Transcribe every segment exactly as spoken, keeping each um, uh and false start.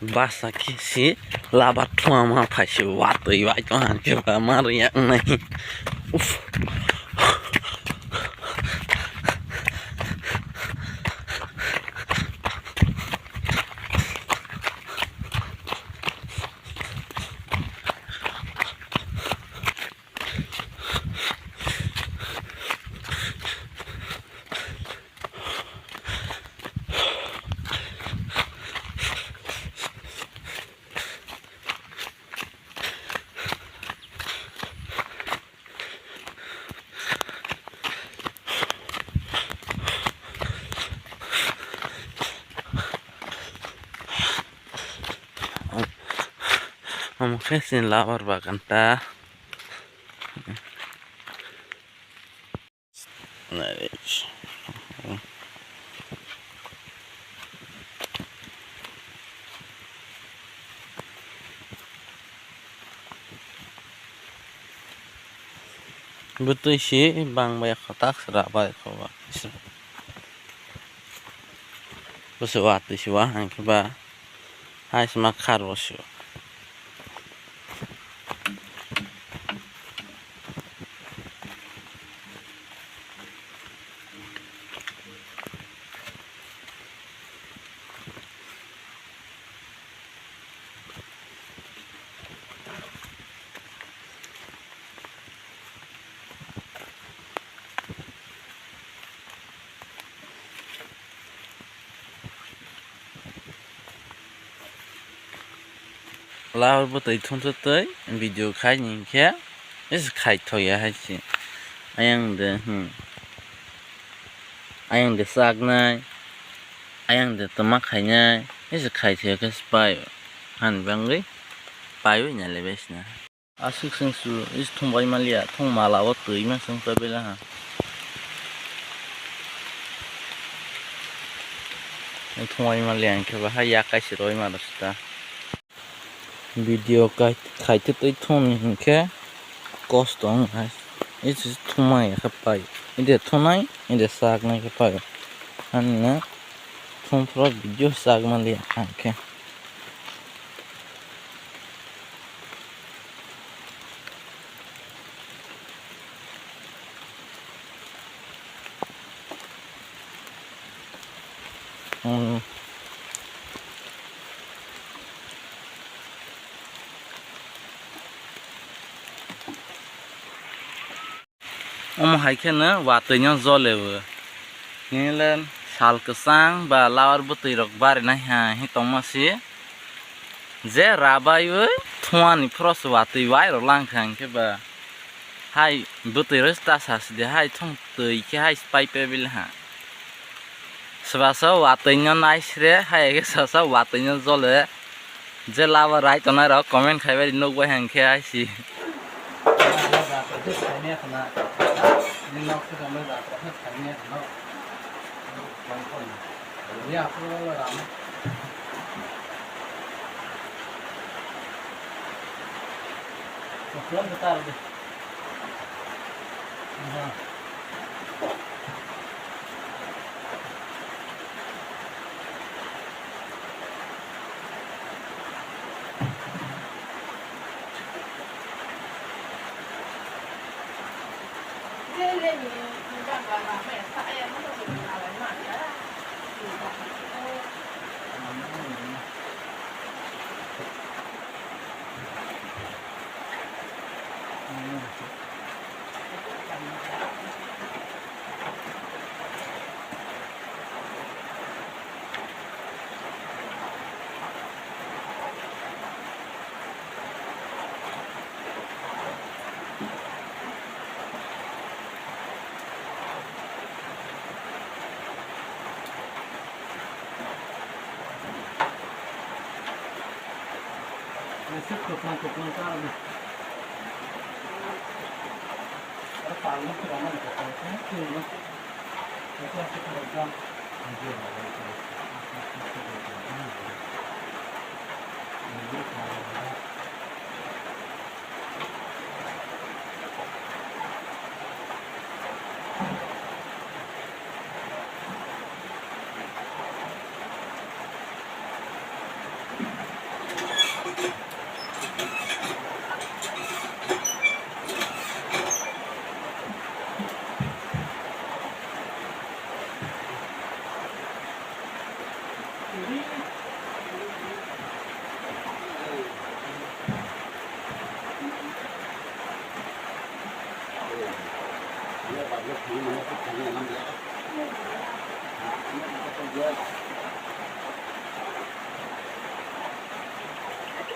Basa khe si labar thuma ma phai se watwi bai tong hwn khe ba ma rwya wngnai. Uff. Omo khe chini labar bagan ta. Bwtwi si bang bai kho tak sra bai kho ba. Bwswk watwi si wa hwn khe ba hai se ma khar bo sio. Labar bwtwi thumsuk twi video khai ni hinkhe is khai thoya hai se. Ayang de, hmm. Ayang de chaknai, ayang de twma khainai, is khai thoya khe se pai o. Hani bangwi pai o hwnwi le bai sina. Aswk chwng su is thung bai maliya, thung mala o twi ma chwng pai bela ha. Thung bai maliya hinkhe ba ha yak kaisa roi ma rw sita. Video kai-, khai twi twi thung ni hinkhe kosto wng hai. Is thung ma ya khe pai. Ide thunai, ide sak nai khe pai. Ani na thung phro video sak maliya hinkhe. Hmm. Omo hai kheno watwi no jole o. Nini le sal kwchang ba labar bwtwi rok barinai hai tongma se. Je rabai oi thung ani phoro se watwi wai rok lang kha hinkhe ba hai bwtwi rok ta sa sidi hai thung twi khe hai pai pe bile ha. Swbasa watwi no nai sre hai khe swbasa watwi no jole. Je laba rai tongnai rok comment khai bai di, nukbai hang khe hai si.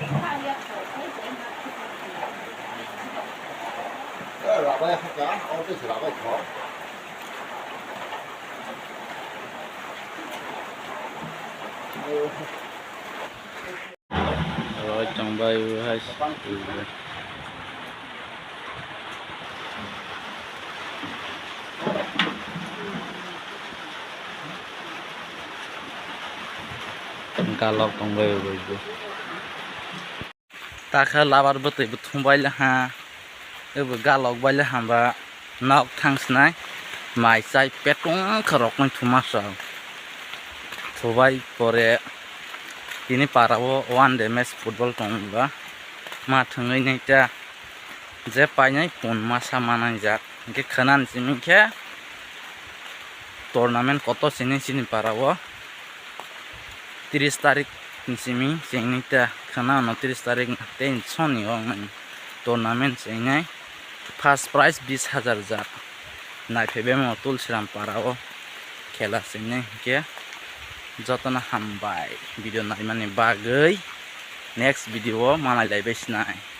Oi, tongbai hai. Galok tongbai bai bo. Takha labar bwtwi bo thumbai laha. Ebo galok bai laha ba. Nok thang sinai mai chai petung kha rok nai thuma sa. Thubai pore tini para o one day match football tong ba. Ma thangwi nai ta je painai pun masa manang jak. Hingke khana ni simi khe tournament kotor sini sini para o. Tris tarik ni simi chengni ta khana no tris tarik tei soni o nai tournament chengnai first prize bis hajar jak naiphai bemo Tulsiram para o khela chengnai hingke jotono hambai video naimani bagwi next video o manai lai bai sinai.